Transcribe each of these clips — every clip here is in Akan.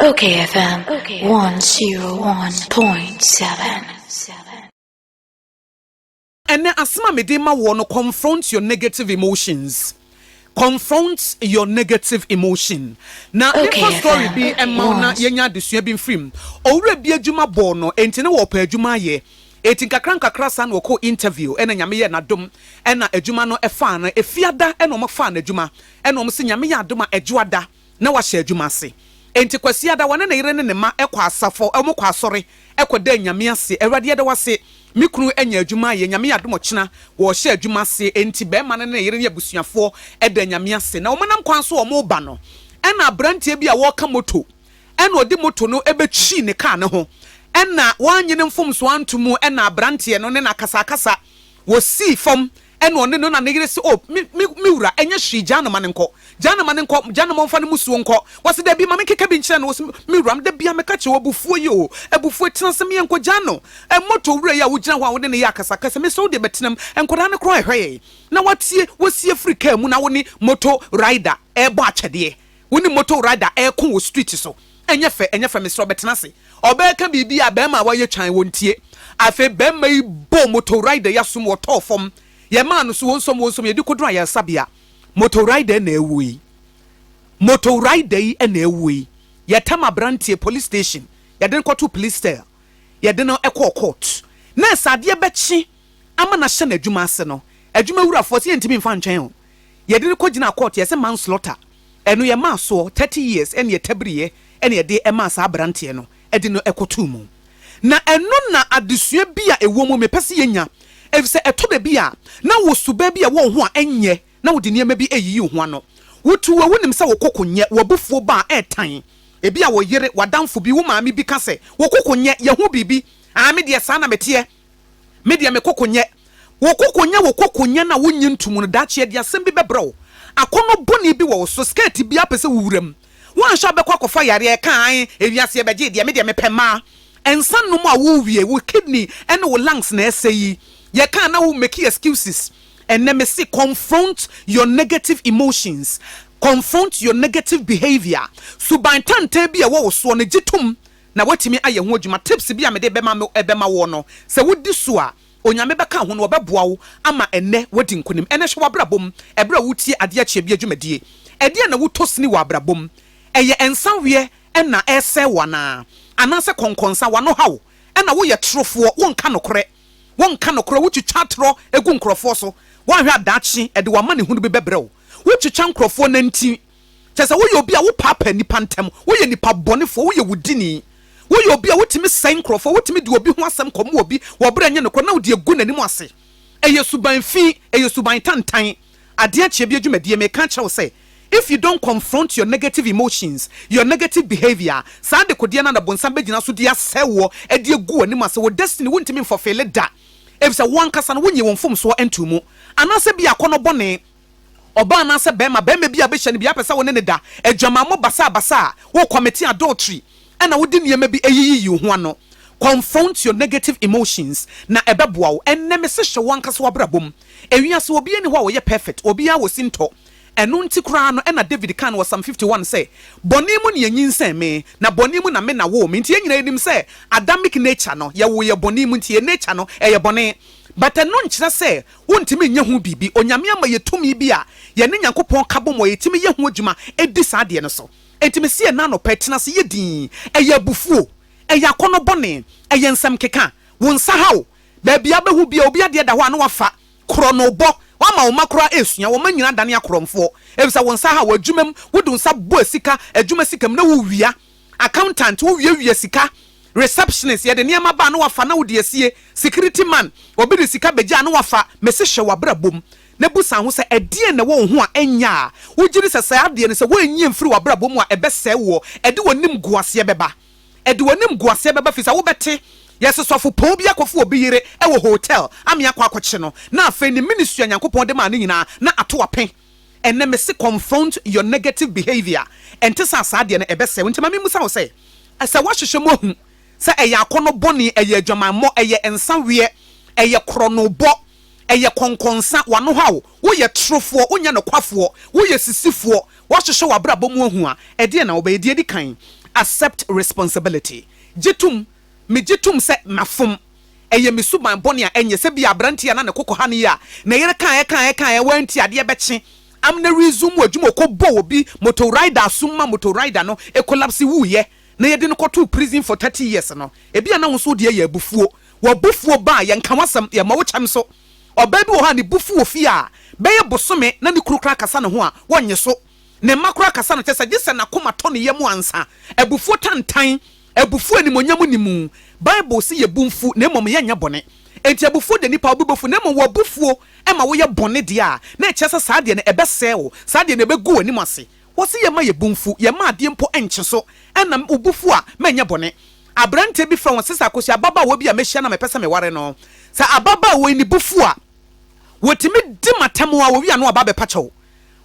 Okay FM 101.7. Ɛnɛ asɛm a mede ma wɔ no, confront your negative emotions. Confront your negative emotion. Na mefa story bi ɛma wo na yɛnya adesua bi mfiri mu. Owura bi adwuma bɔɔ no, enti ne wɔpɛ adwuma ayɛ. Eti nkakra nkakra saa na wɔkɔ interview, ɛna Nyame yɛ n'adom ɛna adwuma no ɛfaa no. Efiada ɛna wɔn faa n'adwuma, ɛna wɔn sɛ Nyame yɛ adom a, ɛdwoada na wahyɛ adwuma ase. Enti Kwasiada, wɔne ne yere ne ne ma ɛkɔ asafo, ɛmo kɔ asɔre, ɛkɔ da Nyame ase. "Awurade, yɛda wase, me kunu anya adwuma ayɛ. Nyame yɛ adom, ɔkyena wɔhyɛ adwuma ase." Enti bɛrima no ne ne yere ne abusuafoɔ ɛda Nyame ase na wɔn nam kwan so wɔn ba no, ɛna aberanteɛ bi a wɔreka moto, ɛna ɔde moto no ɛbɛtwi ne kaa ne ho, ɛna wɔanye ne mfomso anto mu, ɛna aberanteɛ no ne n'akasakasa wɔsii fam, ɛna ɔne no na ne yere sɛ, "O me me me wura, ɛnyɛ hwee, gyaa no ma ne nkɔ, gyaa no ma ne nkɔ, gyaa no ma ɔmfa ne musuo nkɔ." Wɔsi, "Dabi, ma me nkeka bi nkyerɛ no." Wɔsi, "Me wura, da bia meka kyerɛ wɔ abufuo yi o, abufuo, tena sɛ meyɛ nkɔ, gyaa no. Ɛmoto wura yi a wogyina hɔ a wode ne yɛ akasakasa, mesɛ wode bɛtenam nkwadaa no koraa ɛhwɛ yɛn na watie wɔsie firi kaa mu na wo ne moto rider ɛrebɔ atwɛdeɛ, wo ne moto rider ɛreko wɔ street so, ɛnyɛ fɛ, ɛnyɛ fɛ. Mesrɛ, ɔbɛtena ase." Ɔbɛka biribi a bɛrima a wayɛ twan wɔn tie. Afei bɛrima yi bɔ moto rider yi asom, wɔtɔɔ fam, yɛmaa no so wɔn nsom wɔn nsom, yɛde kodoro ayaresabea. Moto rider na ewu yi, moto rider yi na ewu yi. Yɛtam aberanteɛ police station, yɛde no kɔto police cell, yɛde no ɛkɔɔ court. Na ɛsɛ adeɛ bɛkye ama na hyɛ n'adwuma ase no, adwuma wurafoɔ sɛ yɛntumi nfa nkyɛn o. Yɛde no kɔgyina court, yɛsɛ manslaughter. Ɛno yɛ maa soɔ 30 years, ɛne yɛtabiriɛ, ɛne yɛde ɛmaa saa aberanteɛ no ɛde no ɛkɔtoo mu. Na ɛno na adesua bi a ɛwɔ mu mepɛ sɛ yɛnya, ɛfisɛ ɛtɔ da bi a na wɔ suba bi a wɔn ho a ɛnyɛ na wode nneɛma bi ɛyiyi wo ho ano. Wotu wɔ wonim sɛ wo koko nyɛ, w'abufuo ba a ɛɛtan. Ebi a wo yere, w'adamfo bi, wo maame bi ka sɛ wo koko nyɛ, yɛho biribi ah, me deɛ saa na meteɛ, me deɛ me koko nyɛ. Wo koko nyɛ, wo koko nyɛ na wonyi ntom no, daakye de asɛm bi bɛbrɛ wo. Akɔnɔ bɔne bi wɔ wo so, skirt bi apɛ sɛ wowura mu, woanhyɛ wobɛkɔ akɔfa yareɛ. Ɛka an ewiase yɛbɛgye deɛ, me deɛ mepɛ mmaa. Ɛnsa nom a wowie, wo kidney ɛne wo lungs na ɛsɛ yi yɛka na wo make excuses. Ɛnɛ me se confront your negative emotions, confront your negative behaviour. Suban tantan bi a ɛwɔ wo soɔ no, gye tom na watumi ayɛ ho adwuma. Tips bi a mede bɛma me ɛbɛma wɔ no, sɛ wodi so a, Onyame bɛka ho no, wɔbɛboa wo ama ɛnɛ wadi nkonim. Ɛnɛ hwɛ w'abrabɔ mu. Ɛberɛ a wotie adeɛ akyɛ bi adwumadie, ɛdeɛ na wotɔ sini wɔ abrabɔ mu? Ɛyɛ nsaweɛ ɛna ɛsɛ wo anaa, anaasɛ kɔnkɔnsa, wano haw, ɛna woyɛ torofoɔ, wonka nokorɛ, wonka nokorɛ, wotwitwa atorɔ egu nkurɔfoɔ so? Woahwɛ adaakye, ɛde wama ne hunu bi bɛbrɛ wo. Wotwitwa nkurɔfoɔ nanti kyɛ sɛ woyɛ obi a wopaapaa nipa ntɛm, woyɛ nipa bɔnefoɔ, woyɛ wudini, woyɛ obi a wotumi sɛn nkurɔfoɔ, wotumi de obi ho asɛm kɔmo obi wɔ berɛ nyɛ nokorɛ na wode egu n'anim ase. Ɛyɛ suban fi, ɛyɛ suban tantan. Adeɛ kyea bi adwumadie, meka kyerɛ wo sɛ if you don't confront your negative emotions, your negative behaviour, saa de kodeɛ no na bonsam bɛgyina so de asɛ wɔ, ɛde egu w'anim ase. Wɔ destiny wontumi nfulfill da, efisɛ wɔn ankasa no wonyi wɔn mfomsoɔ nto mu. Anaasɛ bi akɔnɔ bɔne, ɔbaa anaasɛ bɛrima, bɛrima bi a bɛhyɛ no bi apɛ sɛ wo ne ne da, adwamammɔ basabasa a wo commit adultery, ɛna wode nneɛma bi ayiyiyi wo ho ano. Confront your negative emotions na ɛbɛboa wo. Ɛnnɛ me se hyɛ wo ankasa w'abrabɔ mu. Ewiase obiara ni hɔ a wɔyɛ perfect, obiara wɔ si ntɔ. Ɛno nti koraa no ɛna David kan wɔ Psalm 51 sɛ, "Bɔne mu ne yɛnyinsɛn me, na bɔne mu na me na wo me." Nti yɛn nyinaa yɛnim sɛ Adamic nature no, yɛwo yɛ bɔne mu, nti yɛ nature no ɛyɛ bɔne. But ɛno nkyerɛ sɛ wontumi nyɛ ho biribi. Onyame ama yɛ tumi bi a yɛne Nyankopɔn ka bɔ mu a yɛtumi yɛ ho adwuma ɛdi saa adeɛ no so. Enti mesi yɛ nanɔpɛ, tena se yɛ din. Ɛyɛ abufuo, ɛyɛ akɔnɔ bɔne, ɛyɛ nsɛm keka, wo nsa haw, baabi a bɛhu bia obi adeɛ da hɔ a na wafa, korɔnobɔ. Wama wo ma koraa esua wɔn ma nyinaa dane akorɔmfoɔ, efisɛ wo nsa ha wɔ adwuma mu, wode wo nsa bɔ sika, adwuma sika mu na wowia. Accountant, wowiawia sika. Receptionist, yɛde nneɛma ba na wafa na wode asie. Security man, obi de sika bɛgya na wafa. Mesi hyɛ w'abrabɔ mu na busa ho sɛ, ɛdeɛn na ɛwɔ wo ho a ɛnyɛ a wogye di sɛ saa adeɛ no, sɛ woanyi mfiri w'abrabɔ mu a, ɛbɛsɛe woɔ, ɛde w'anim guaseɛ bɛba, ɛde w'anim guaseɛ bɛba, firi sɛ wobɛte yɛsɛ sɔfo pɔn bi akɔfo obi yere ɛwɔ hotel ame akɔ akɔkye no, na afei ne ministry a Nyankopɔn de maa ne nyinaa na ato ape. Ɛnɛ mese confront your negative behaviour. Ɛnte sɛ saa adeɛ no ɛbɛsɛe wo. Nti ma memusa wo sɛ, sɛ woahyehyɛ mu ahu sɛ ɛyɛ akɔnɔ bɔne, ɛyɛ adwamammɔ, ɛyɛ nsaweɛ, ɛyɛ korɔnobɔ, ɛyɛ kɔnkɔnsa, wano haw, woyɛ torofoɔ, wonyɛ nokwafoɔ, woyɛ sisifoɔ, woahyehyɛ w'abrabɔ mu ahu a, ɛdeɛ na wobɛyɛ? Deɛ di kan, Accept responsibility. Gye tom, Megye tom sɛ mafom. Ɛyɛ me suban bɔne a ɛnyɛ sɛ bi a aberanteɛ a na ne koko ha no yi a ne yere kaeɛ kaeɛ kaeɛ wantie adeɛ bɛkye amena resume adwuma ɔkɔbɔɔ obi motor rider asom ma motor rider no collapse wuiɛ na yɛde no kɔtoo prison for 30 years no. Ebia na wo nso wo deɛ yɛ abufuo. W'abufuo ba a, yɛnka w'asɛm, yɛmmɔ wo kyɛm so. Ɔbaa bi wɔ hɔ a ne bo fu wɔ fie a, bɛyɛ bosome na ne kunu koraa kasa ne ho a, wɔnnye so. Ne mma koraa kasa no, kyerɛ sɛ gye sɛ n'akoma tɔ ne yam ansa. Abufuo tantan, abufuo a animuonyam nni mu. Bible se yɛ bo mfu na mmom yɛnyɛ bɔne. Enti abufuo deɛ nnipa wo bo bɛfu na mmom w'abufuo ma woyɛ bɔne deɛ a, na ɛkyerɛ sɛ saa adeɛ no ɛbɛsɛe wo, saa adeɛ no ɛbɛgu w'anim ase. Wɔse yɛmma yɛ bo mfu, yɛmma adeɛ mpo nkye so, ɛna wo bo fu a, mɛnyɛ bɔne. Aberanteɛ bi frɛ wɔn se sɛ Akosua ababaawa bi a mɛhyia no a mepɛ sɛ meware no, sɛ ababaawa yi ne bo fu a, wɔtumi di m'atɛm a, wɔwie a na waba abɛpa kyɛw.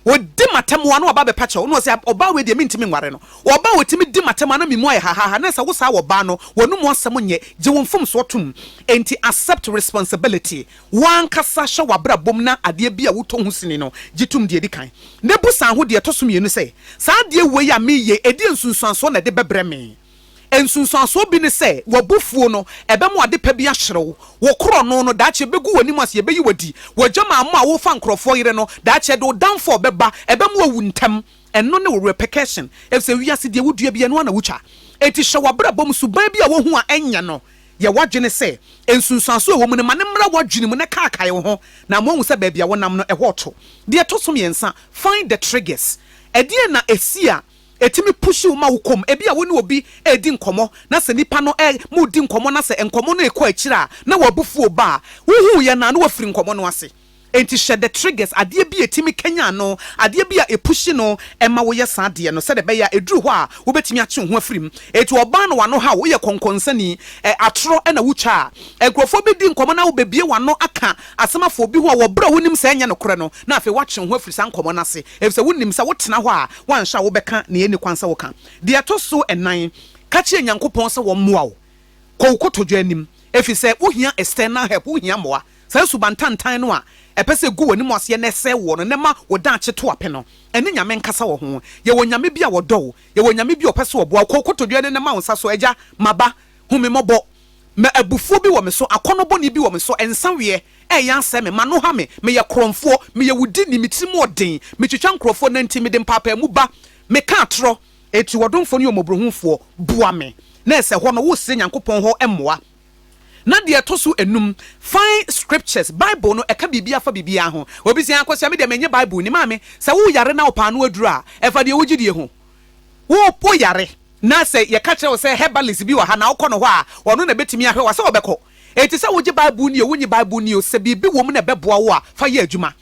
Ɔdi m'atɛm a na waba abɛpa kyɛw, na ɔse ɔbaa wei deɛ mentumi nware no. Ɔbaa a ɔtumi di m'atɛm a na me mu ayɛ hahaha, na sɛ wo saa ɔbaa no, w'anomu asɛm nyɛ, gye wo mfomsoɔ tom. Enti accept responsibility. Wo ankasa hwɛ w'abrabɔ mu na adeɛ bi a wotɔ ho sini no, gye tom deɛ ɛdi kan. Na bu san ho deɛ ɛtɔ so mmienu sɛ, saa adeɛ wei a mereyɛ yi, ɛdeɛn nsunsuansoɔ na ɛde bɛbrɛ me? Nsunsuansoɔ bi ne sɛ, w'abufuo no, ɛbɛma ade pa bi ahyere wo. Wo korɔno no, daakye ɛbɛgu w'anim ase, yɛbɛyi wo adi. W'adwamammɔ a wofa nkurɔfoɔ yere no, daakye ɛde wo downfall bɛba, ɛbɛma woawu ntɛm. Ɛno ne wo repercussion. Efisɛ wiase, deɛ wodua biara, ɛno ara na wotwa. Enti hyɛ w'abrabɔ mu suban bi a wohu a ɛnyɛ no. Yɛ w'adwene sɛ, nsunsuanso a ɛwɔ mu no, ma no mmra w'adwene mu na kaakae wo ho, na ama woahu sɛ baabi a wonam no, ɛhɔ reto. Deɛ ɛtɔ so mmiɛnsa, find the triggers. Ɛdeɛn na ɛsi a ɛtumi push wo ma wokɔ mu? Ebia wo ne obi redi nkɔmmɔ, na sɛ nipa no ɛ, moredi nkɔmmɔ na sɛ nkɔmmɔ no rekɔ akyiri a, na w'abufuo ba a, wohuiɛ no a, na woafiri nkɔmmɔ no ase. Enti hyɛ the triggers, adeɛ bi a ɛtumi kanyan no, adeɛ bi a ɛpushi no ma woyɛ saa adeɛ no, sɛdeɛ ɛbɛyɛ a ɛduru hɔ a wobɛtumi atwe wo ho afiri mu. Enti ɔbaa na w'ano ha wo, woyɛ kɔnkɔnsani, ɛ, atorɔ na wotwa a, nkurɔfoɔ bɛdi nkɔmmɔ na wobɛbue w'ano aka asɛm afa obi ho a wɔ berɛ a wonim sɛ ɛnyɛ nokorɛ no, na afei woatwe wo ho afiri saa nkɔmmɔ no ase, ɛfiri sɛ wonim sɛ wotena hɔ a, woanhwɛ a wobɛka nea ɛnni kwan sɛ woka. Deɛ ɛtɔ so nnan, ka kyerɛ Nyankopɔn sɛ ɔmmoa wo. Kɔ wo kotodwe anim, ɛfiri sɛ wohia external help, wohia mmoa. Saa suban tantan no a ɛpɛ sɛ egu w'anim aseɛ na ɛsɛe woɔ no na ɛma wo daakye to ape no, ɛne Nyame nkasa wɔ ho. Yɛwɔ Nyame bi a ɔdɔ wo. Yɛwɔ Nyame bi a ɔpɛ sɛ ɔboa wo. Kɔ wo kotodwe no na ma wo nsa so, Agya, maba, hu me mmɔbɔ. Ma abufuo bi wɔ me so, akɔnnɔ bɔne bi wɔ me so, nsaweɛ ɛreyɛ asɛe me, m'ano ha me, meyɛ korɔmfoɔ, meyɛ wo dini, me tirim ɔden, metwitwa nkorɔfoɔ nantin, mede mpaapaamu ba, meka atorɔ. Enti ɔdomfoɔ ne ɔmmɔborɔhunufoɔ, boa me. Na ɛsɛ hɔ no, wosrɛ Nyankopɔn hɔ mmoa. Na deɛ ɛtɔ so enum, find scriptures, Bible no ɛka biribiara fa biribiara ho. Obi se, Akosua me deɛ mennye Bible nni. Maame, sɛ wo yare na wopɛ ano aduro a, ɛfa deɛ wogye die ho. Wo wo yare na sɛ yɛka kyerɛ wo sɛ herbalist bi wɔ ha na wokɔ no hɔ a, ɔno na ɛbɛtumi ahwɛ wo a, sɛ ɔbɛkɔ. Enti sɛ wogye Bible nni o, wonnye Bible nni o, sɛ biribi wɔ mu na ɛbɛboa wo a, fa yɛ adwuma.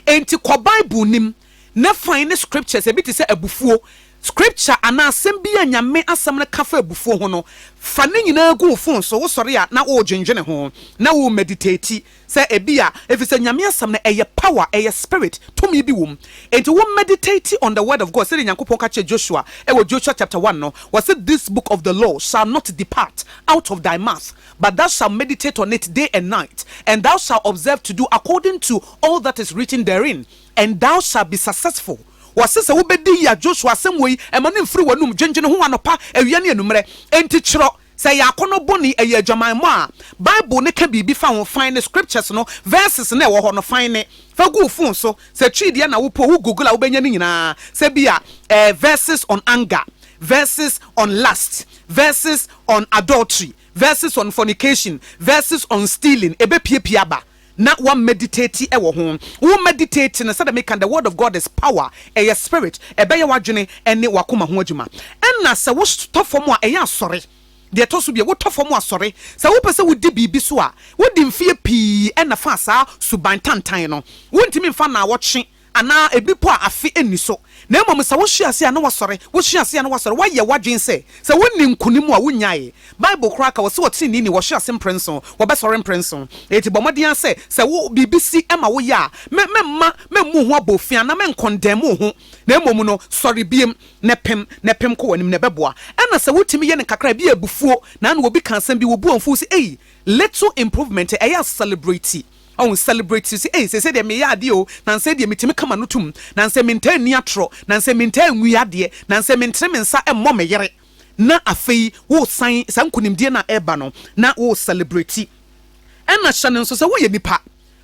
Enti kɔ Bible no mu na find scriptures, ebi te sɛ abufuo, Scripture anaa asɛm bi a Nyame asɛm no ka fa abufuo ho no, fa ne nyinaa gu wo phone so, wo sɔre a na woredwendwene ho, na wo meditate, sɛ ebia, efisɛ Nyame asɛm no ɛyɛ power, ɛyɛ spirit, tumi bi wɔ mu. Enti wo meditate on the word of God, sɛdeɛ Nyankopɔn ka kyerɛɛ Joshua ɛwɔ Joshua chapter one no, wɔse this book of the law shall not depart out of thy mouth, but thou shalt meditate on it day and night, and thou shalt observe to do according to all that is written therein, and thou shalt be successful. Wɔse sɛ wobɛdi yie a, Joshua, asɛm wei, mma no mfiri w'anom, dwendwene ho anɔpa, awia ne anwummerɛ. Enti twerɛ, sɛ ɛyɛ akɔnnɔ bɔne, ɛyɛ adwamammɔ a, Bible no ka biribi fa ho, find scriptures no, verses no a ɛwɔ hɔ no, find, fa gu wo phone so. Sɛ Twi deɛ na wopɛ o, wo Google a wobɛnya ne nyinaa. Sɛ bi a, eh, verses on anger, verses on lust, verses on adultery, verses on fornication, verses on stealing, ɛbɛpiapia aba. Na wa meditate wɔ ho. Wo meditate no, sɛdeɛ meka no, the word of God is power, ɛyɛ spirit, ɛbɛyɛ w'adwene ne w'akoma ho adwuma. Ɛna sɛ wo tɔ fam a, ɛyɛ asɔre. Deɛ ɛtɔ so bio, wotɔ fam a sɔre. Sɛ wopɛ sɛ wodi biribi so a, wodi mfeɛ pii na faa saa suban tantan no. Wontumi mfa naawɔtwe anaa ebi mpo a afe nni so, na mmom sɛ wohwe ase a na woasɔre, wohwe ase a na woasɔre, woayɛ w'adwene sɛ, sɛ wonni nkonim a wonnyae. Bible koraa ka, wɔse ɔtreneeni, wɔhwe ase mprɛnson, wɔbɛsɔre mprɛnson. Enti bɔ mmɔden ara sɛ, sɛ wo biribi si ma woyɛ a, mɛ mɛmma mɛmmu wo ho abɔfin anaa mɛnkɔndɛm wo ho, na mmom no, sɔre bio na pem, na pem kɔ w'anim, na ɛbɛboa. Ɛna sɛ wotumi yɛ no nkakra a, ebia abufuo, na ano obi ka asɛm bi, wo bo amfu, wo se, Ei, little improvement, ɛyɛ a celebrate. Ɔho celebrate sɛ ei seesei deɛ meyɛ adeɛ o, nansɛ deɛ metumi ka m'ano tom, nansɛ mentaa nni atorɔ, nansɛ mentaa nwi adeɛ, nansɛ mentene me nsa mmɔ me yere. Na afei woresan saa nkonimdie no a ɛreba no, na wore-celebrate. Ɛna hyɛ no nso sɛ woyɛ nipa.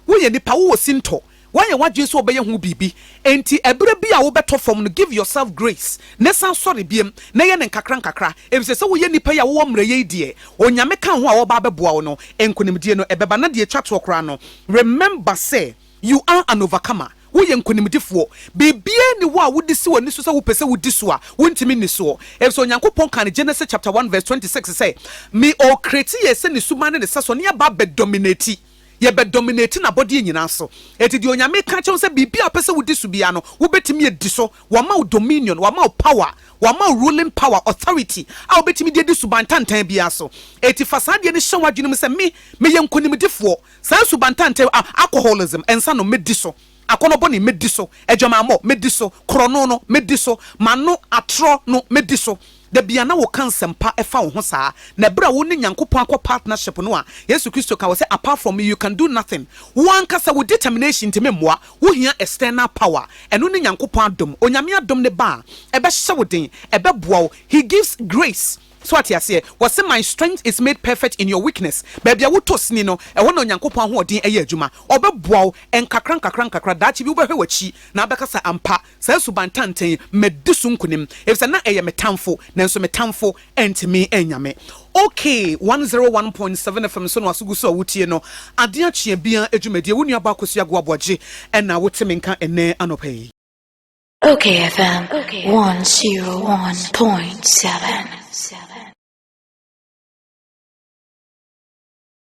Woyɛ nipa, wowɔ sintɔ. Woayɛ w'adwene sɛ wobɛyɛ ho biribi. Enti ɛberɛ bi a wobɛtɔ fam no, give yourself grace, na san sɔre biom, na yɛ no nkakra nkakra. Efisɛ sɛ woyɛ nipa yi a wowɔ mmerɛyɛ yi deɛ, Onyame ka wo ho a ɔreba abɛboa wo no, nkonimdie no ɛbɛba. Na deɛ ɛtwa toɔ koraa no, remember sɛ you are an overcomer. Woyɛ nkonimdifoɔ. Biribiara nni hɔ a wode si w'ani so sɛ wopɛ sɛ wodi so a, wontumi nni soɔ. Efisɛ Onyankopɔn kaa no Genesis chapter one verse 26 sɛ, Me ɔcreate yɛn sɛ ne suban ne ne sɛsoɔ na yɛaba abɛ dominate. Yɛbɛ dominate n'abɔdeɛ nyinaa so. Enti deɛ Onyame reka akyerɛ wo sɛ biribi a wopɛ sɛ wodi so biara no, wobɛtumi adi so. Wama wo dominion, wama wo power, wama wo ruling power, authority, a wobɛtumi de adi suban tantan biara so. Enti fa saa adeɛ no hyɛ w'adwene mu sɛ, Me, meyɛ nkonimdifoɔ. Saa suban tantan, a, alcoholism, nsa nom, mɛdi so. Akɔnnɔ bɔne, mɛdi so. Adwamammɔ, mɛdi so. Korɔno no, mɛdi so. M'ano atorɔ no, mɛdi so. Da bi a na woka nsɛmpa fa wo ho saa. Na bere a wo ne Nyankopɔn akɔ partnership no a, Yesu Kristo ka wɔ sɛ apart from me you can do nothing. Wo ankasa wo determination ntumi mmoa. Wo hia external power. Ɛno ne Nyankopɔn adom. Onyame adom no ba a, ɛbɛhyɛ wo den, ɛbɛboa wo. He gives grace. So ate aseɛ? Wɔse my strength is made perfect in your weakness. Baabi a wotɔ sini no, ɛhɔ na Onyankopɔn ahoɔden yɛ adwuma. Ɔbɛboa wo nkakra nkakra nkakra. Daakye bi wobɛhwɛ w'akyi na wabɛka sɛ, Ampa, Saa suban tantan yi, madi so nkonim, efisɛ na ɛyɛ me tamfo, nanso me tamfo antumi annya me. OK 101.7 FM so na w'aso gu so a wutie no. Ade akye abia dwumadie, wo nuabaa Akosua Agoa Aboagye na wote me nka ɛnnɛ anɔpa yi. OK FM 101.7.